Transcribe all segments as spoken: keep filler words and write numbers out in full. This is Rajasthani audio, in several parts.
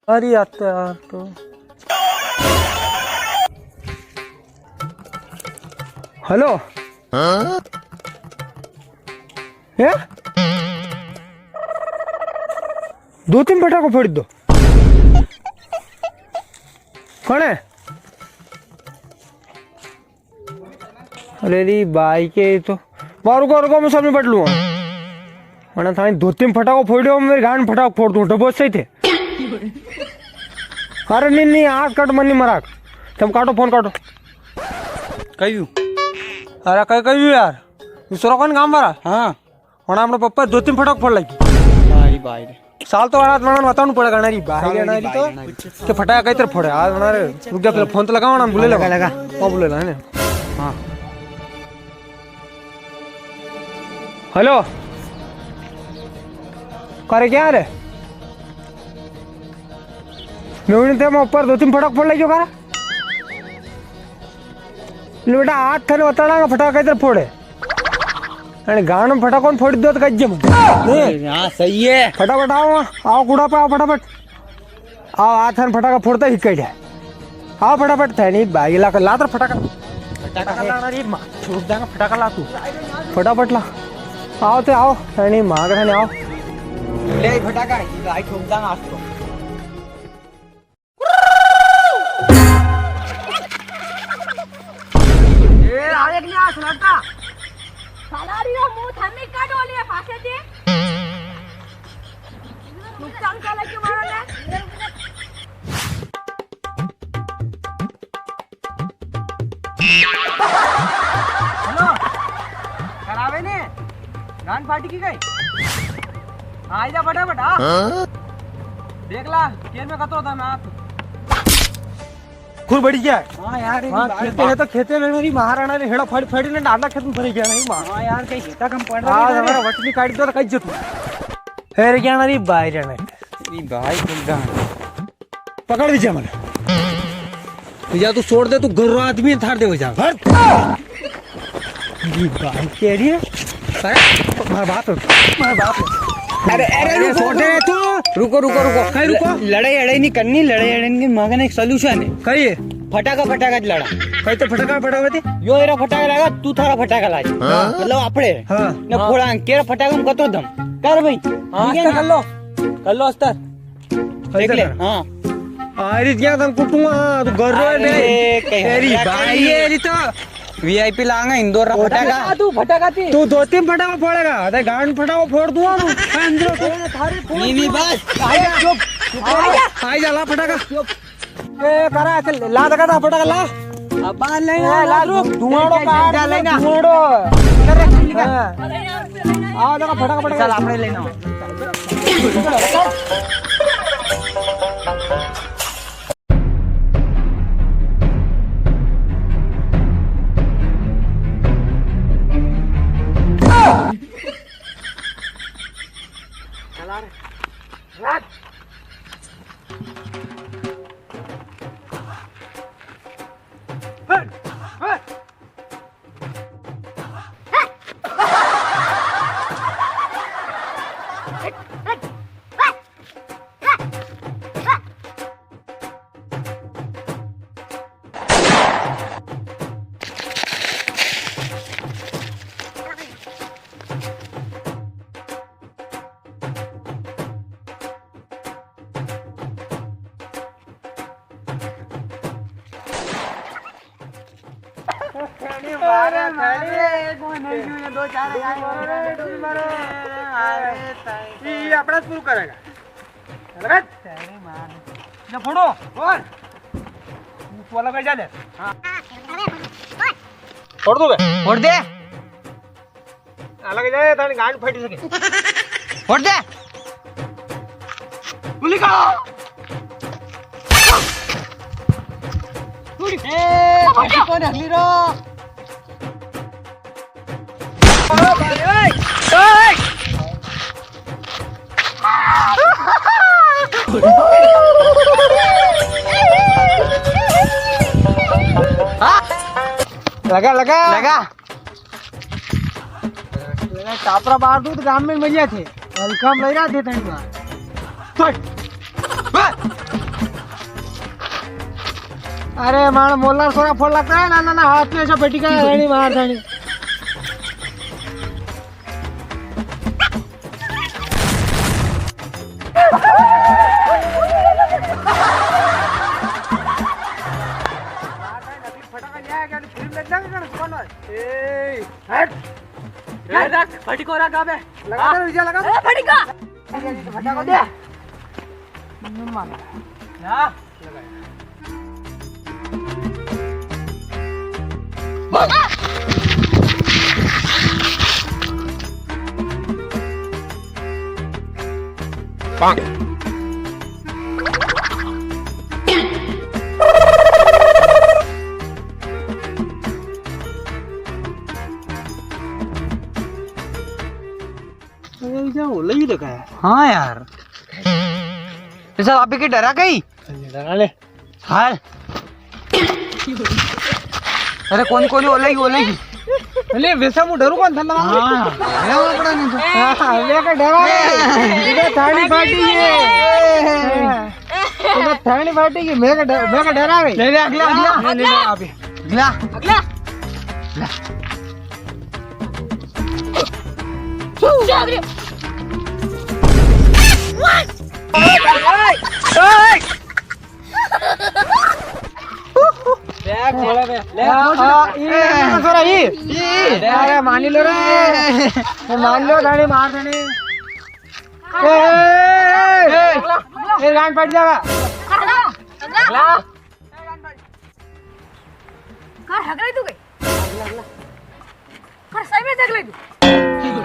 अरे यार, तो यार तो। हेलो। हाँ? हैं? दो तीन फटाको फोड़ दो। कौन है? अरे री बाई के तो, मारू को रुको, मैं सब निपट लूंगा। वरना थारी धोती में फटाको फोड़ियो, मेरी गांड में फटाको फोड़ दूं, डबो सही थे। अरे नी, नी, आज कट मन नी मराक। तम काटो, फोन काटो। कहियो? अरे कई कहियो यार, दूसरा कौन काम वाला? हाँ। वणा अपना पप्पा दो तीन फटाक फोड़ लागी। भाई, भाई रे। साल तो वाला वणा बतावनु पड़ेगा ना री, भाई साल रे ना री भाई तो। ना री। तो फटाका कई तरह फोड़े? आज वणा रे, रुक जा, पहले फोन तो लगा, वणा बुले लगा। लगा, लगा। हाँ, बुले लगा, है ना? हाँ। हेलो। करे क्या रे? मैं उन्हें ते मैं ऊपर दो तीन फटाक फोड़ लागी, करे? ले बेटा, आज थाने बताना फटाका कई तरह फोड़े। अरे गांड में फटाका कौन फोड़ दो तो कज्जे में। हाँ, सही है। फटाफट आओ, आओ कूड़ा पे आओ फटाफट। आओ, आज थाने फटाका फोड़ता ही कह जाए। आओ फटाफट, थे नहीं भाई, ला, ला तर फटाका। फटाका ला ना रे, माँ, छोड़ देंगे, फटाका ला तू। फटाफट ला। आओ ते आओ, थे नहीं माँ का, थे नहीं आओ। ले फटाका, ये भाई ठोक देंगे आज तो। ए, आवे कि नहीं आ सुनाता? साला री वो मुंह थामी का डोले फांसे दे। नुकसान का लगे मारा ने। हेलो, करावे ने? गांड फाटी की गई? आ जा फटाफट, आ। हाँ? देख ला, केन में कतो था मैं आप। खूब बढ़िया है। हाँ यार, ये हाँ, बात खेते है तो खेते में मेरी महाराणा ने हेड़ा फाड़ी फाड़ी ने डांडा खेत में भरी गया नहीं माँ। हाँ यार, कहीं खेता कम पड़ रहा हाँ, है। हमारा वचनी काट दो तो कहीं जतू। फिर क्या ना री भाई रहने। ये भाई खुद पकड़ दीजिए मने। या तू छोड़ दे, तू घर रो आदमी है, थार दे हो जा। हट। ये भाई कह रही है। अरे, मार बाप है, मार बाप है। अरे, अरे, अरे, रुको, छोड़ दे रुको। तू। रुको, रुको, रुको। कहीं रुको। ल-, लड़ाई, लड़ाई नहीं करनी, लड़ाई, लड़ाई नहीं, मगन एक solution है। कही है? फटाका, फटाका लड़ा। कहीं तो फटाका, फटाका थी? यो एरा फटाका लगा, तू थारा फटाका ला। हाँ। मतलब आपड़े। हाँ। ना हाँ। फोड़ा, केरा फटाका में कतो दम। कर भाई। हाँ, ठीक है अस्तर ना? कर लो। कर लो अस्तर। देख ले, हाँ। अरे क्या तम कुटुआ, तू घर रो है अरे, बे। कहीं तेरी हल्ला भाई कहीं। है, री तो। V I P लांगा इंदौर रा फटाका। फटाका तू, फटाका ती। तू दो तीन फटाका फोड़ेगा, अरे गांड फटाका फोड़ दूंगा तू। अंदर तू। अरे थारी फोड़ नी, नी, दूंगा। बस। आ जा, चुप। चुप आ जा। आ जा, ला फटाका। चुप। ए, करा, चल, ला दगा था फटाका ला। अब बाहर ले ए, ना, ला, रुक। धुआड़ो जा, काट जा, ले ना। धुआड़ो। कर रे, निकल। हाँ। आओ, देखो, फटाका, फटाका। चल, आपने लेना। चला रे। अरे मारा, अरे, मारा। कोई नहीं, दो चार हजार मारो रे, तुम मारो। अरे, ताई। ये अपना शुरू करेगा। लगा? अरे मार। जा फोड़ो। फोड़। तू वाला भाई जा ले। हाँ। फोड़ दो बे। फोड़ दे। अलग जाए, थाने गांड फट सके। फोड़ दे। गुली का। ए, फटी कौन हगली रो? लगा, लगा। लगा। टापरा बार दूध गांव में मिल जाते। हल्का में लगा दे तनी बार। फट। बस। अरे मार मोला सोरा फोड़ लगता है ना, ना, ना, हाथ में ऐसा फटका है, रानी मार जानी। फटाका ले आया क्या? फिल्म देखना है क्या? कौन है? ए, हट। ए, रख, फटिको रख अबे। लगा दे, विजय, लगा दे। ए, फटिका। फटाको दे। क्या? अरे, ये क्या ओला ही रखा है? हाँ यार। ऐसा आप ही के डरा गई? डरा ले। हाल। अरे कोनी, कोनी, ओला ही, ओला ही। अरे वैसा मु डरू कौन था ना? हाँ, डरा पड़ा नहीं तो। हाँ, मैं का डरा रे। इधर थाली पार्टी है। इधर थाली पार्टी की, मैं का डर-, मैं का डरा रे। ले ले, अगला, अगला। नहीं, नहीं, नहीं, अभी। अगला। अगला। बैग खोले बे। ले, आ, आ, ई, ई, ई, सोरा, ई। ई। अरे, मानी लो रे। ये मान लो, दाढ़ी मार देने। ए, ए, ए, ए, गांड फट जाएगा। अगला। कर हगले तू गई। कर सही में हगले तू।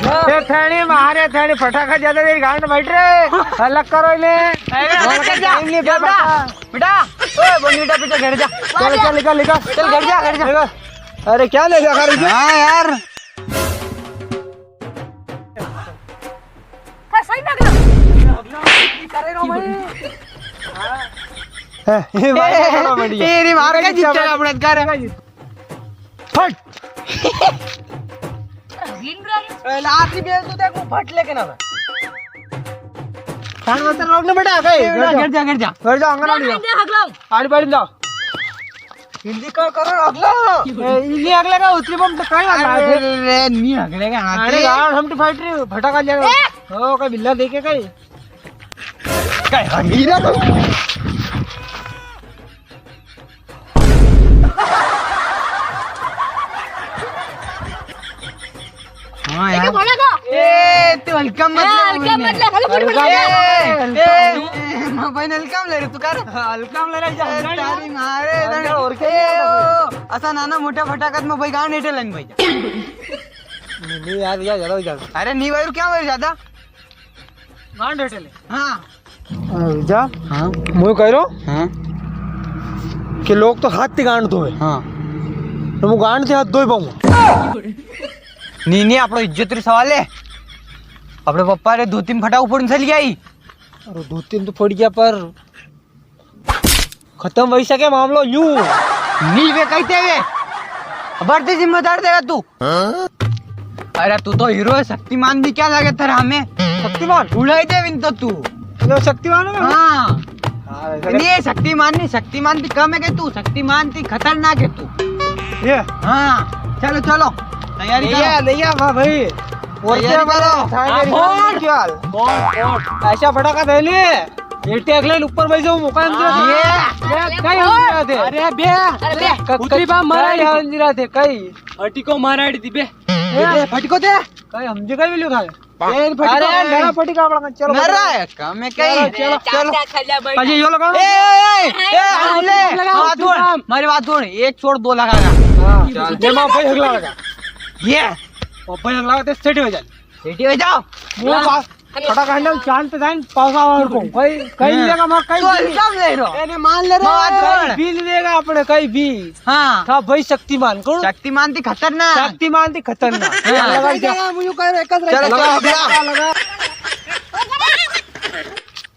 ए, थैणी मारे, थैणी फटाका ज्यादा देर गांड बैठ रे। अलग करो इन्हें। अलग कर जा। टाइम नहीं बेटा। बेटा, बेटा। ओए, बोनीटा पीछे घर जा। चल, चल, निकल, निकल। चल, घर जा, घर जा। अरे, क्या ले जा, घर जा? हाँ, यार। का सही में अगला? है, ये भाई बड़ा बढ़िया। तेरी मार का जीतेगा अपना घर। फट। पहले आखिरी बेल तो देख, वो फट लेके ना। खान मत रोकने बेटा, कहीं ए, बेटा, घर जा। घर जा, घर जा। घर जा, आंगन वाली जा। दे हगलो। आड़ी बाड़ी जाओ। हिंदी का करो अगला। ए, इन्हीं अगले का उतरी बम तो कहीं वाला है। अरे, नी अगले का हाथ अरे है। यार, हम तो फाइट रहे हो, फटाका ले रहे हो। ओ, कहीं बिल्ला देखे कहीं। कहीं हगीरा तो। हाँ यार। देखो, भला था। ए, तू हल्का मत हाँ, ले, हल्का मत ले, खाली फुट फुट ए, ले। ए, ए, माँ बहन हल्का में ले रहे, तू कर। हल्का में ले रहे, ए, तारी मारे, अंदर और क्या ए, ओ, असा नाना मोटा फटाकत में भाई गांड हेठे लंग भाई। नहीं यार, यार, ज्यादा हो जाता। अरे, नहीं भाई, क्या भाई ज्यादा? गांड हेठे ले। हाँ। जा। हाँ। मूं कह रहा हूँ हाँ। कि लोग तो हाथ ती गांड धोवे। हाँ। तो मूं गांड ती हाथ धोई पाऊंगा। नी, नी, आपणो इज्जत री सवाल है। आपणे पप्पा रे धोती में फटाको फोड़ने चली गई। अरे धोती में तो फोड़ गया पर खत्म वही सके मामलो यूं। नी वे कहते वे। बढ़ती जिम्मेदार देगा तू। अरे तू तो हीरो है, शक्तिमान भी क्या लगे तेरा हमें? शक्तिमान? उड़ाई दे विन तो तू। लो शक्तिमान है? हाँ। हाँ, वैसे नहीं, शक्तिमान नहीं, शक्तिमान भी कम है के तू, शक्तिमान थी खतरनाक है तू। ये? हाँ, चलो, चलो, तैयारी नहीं करो। है, नहीं है, वाह भाई। और तैयारी क्या करो। बोलो? हाँ, मेरी फोड़। क्या हाल? फोड़, फोड़। ऐसा फटाका दे ले। ये टेक ले ऊपर भाई जो मौका अंदर हाँ। दे। ये, ये कहीं हम नहीं आते। अरे बे, अरे बे, क-, उतरी बा मारा कहीं नहीं। हम नहीं आते, कहीं। फटिको मारा दी बे। ए, फटिको दे। कई हम जी कई मिल्यो थारे। ए, फटिका अरे, है। नरा फटिका आपणा कन, चलो, नरा फटिका। है, कम है कई। चलो, चलो, चलो। चाचा खल्ला बैठा। पाछे यो लगाओ। ए, ए, ए, ए, हाँ, हम ले। लगाओ, बात सुन। मारी बात सुन, एक छोड़ दो लगागा। हाँ। चल। ये मां भाई हगला लगा। ये। ओ भाई हगला ते सेटी हो जा। सेटी हो जाओ। वो बात, फटाका हंडल चांद पे जाए, पासा और को। कई, कई हाँ। जगह मां कई तू भी हल्का में ले रो। ए, नी मान ले रे। मां बात सुन। कई भी नी देगा अपने, कई भी। हाँ। था भाई शक्तिमान, कौन? शक्तिमान थी खतरनाक। शक्तिमान थी खतरनाक। हाँ। लगा क्या? मुझे कह रहे, एक लगा, चलो, लगा, चलो, लगा, लगा।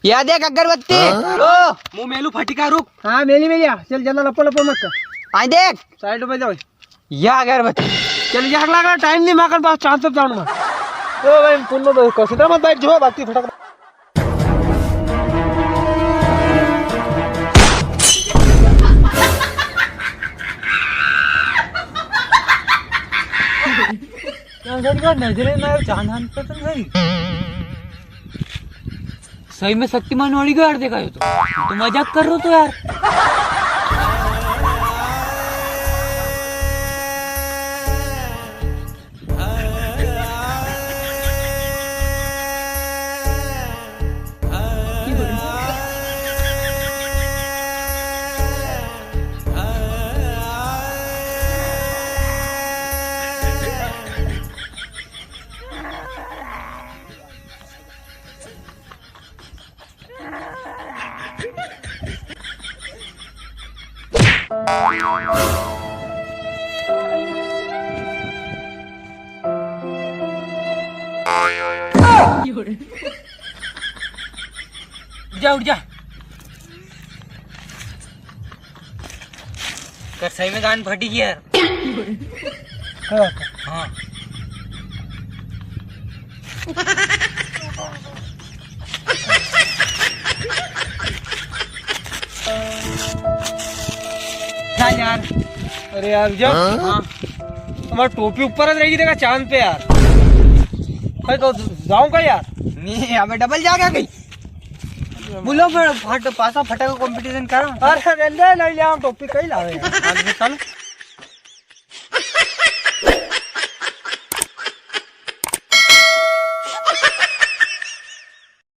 या देख अगरबत्ती। हाँ? ओ, मूं मेलू फटिका रुक। हाँ, मेली, मेली, आ। चल, जल्दी लपो, लपो मत कर। आ देख। साइड में जाओ। या अगरबत्ती। चल, या लगा, टाइम नी माकन पास, चांद पे जाऊँ मैं। ओ भाई, पुन्नो तो कसी तरह मत बैठ जो, बाकी फटाक। क्या सर, क्या नजरे में आयो चांद हाथ पे तुम सही? सही में शक्तिमान वाली गाड़ देखा हो तो। तो मजाक कर रो तो यार। उठ जा, उठ जा। कर सही में गांड फटी गई यार। क्या बात है? हाँ। चल यार। अरे यार, जा। हाँ। तुम्हारी टोपी ऊपर ज रहेगी, देखा चांद पे यार। भाई, तो जाऊं का यार? नहीं, अबे डबल जा क्या कहीं? बोलो, फिर फट, पासा फटाका कंपटीशन करो। अरे, अरे, ले, ले, ले, हम टोपी कहीं लावे यार। हाँ, तो चलो।